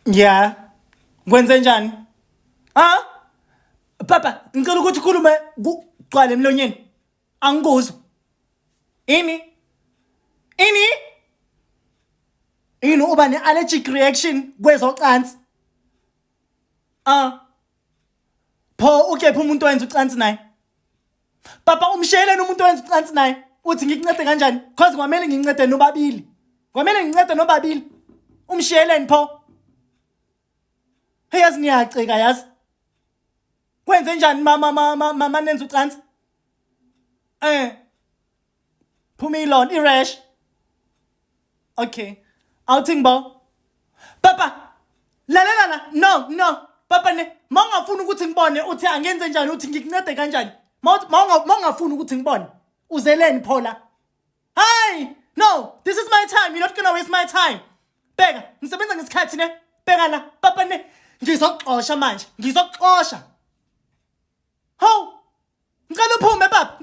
Yeah. Kwenze njani? Ha? Papa, ngicela ukuthi ukhulume kugcwale emlonyeni. Angikuzwa. Ini? Ini? Ini uba ne-allergic reaction kwezocansi? Ah. Pho ukephi umuntu owenza ucansi naye? Papa umshiyeleni umuntu owenza ucansi naye? Uthi ngikuncede kanjani? Cause kwamele ngincede nobabili. Kwamele ngincede nobabili. Umshiyeleni pho? Hey yazi niyacika yazi. Kwenze njani mama mama mama nenza ucansi? Eh. Phuma ilon i-rash. Okay. Awuthi ngibo. Papa. Lalela la. No, no. Papa ne mawungafuni ukuthi ngibone uthi angenze njani uthi ngikuncede kanjani? Mawungafuni ukuthi ngibone. Uzeleni pho la? Hi! No, this is my time. You're not gonna waste my time. Bheka, ngisebenza ngesikhathi ne. Bheka la, papa ne. Ngizokuxosha manje. Ngizokuxosha. Hawu! Ngicela uphume baba.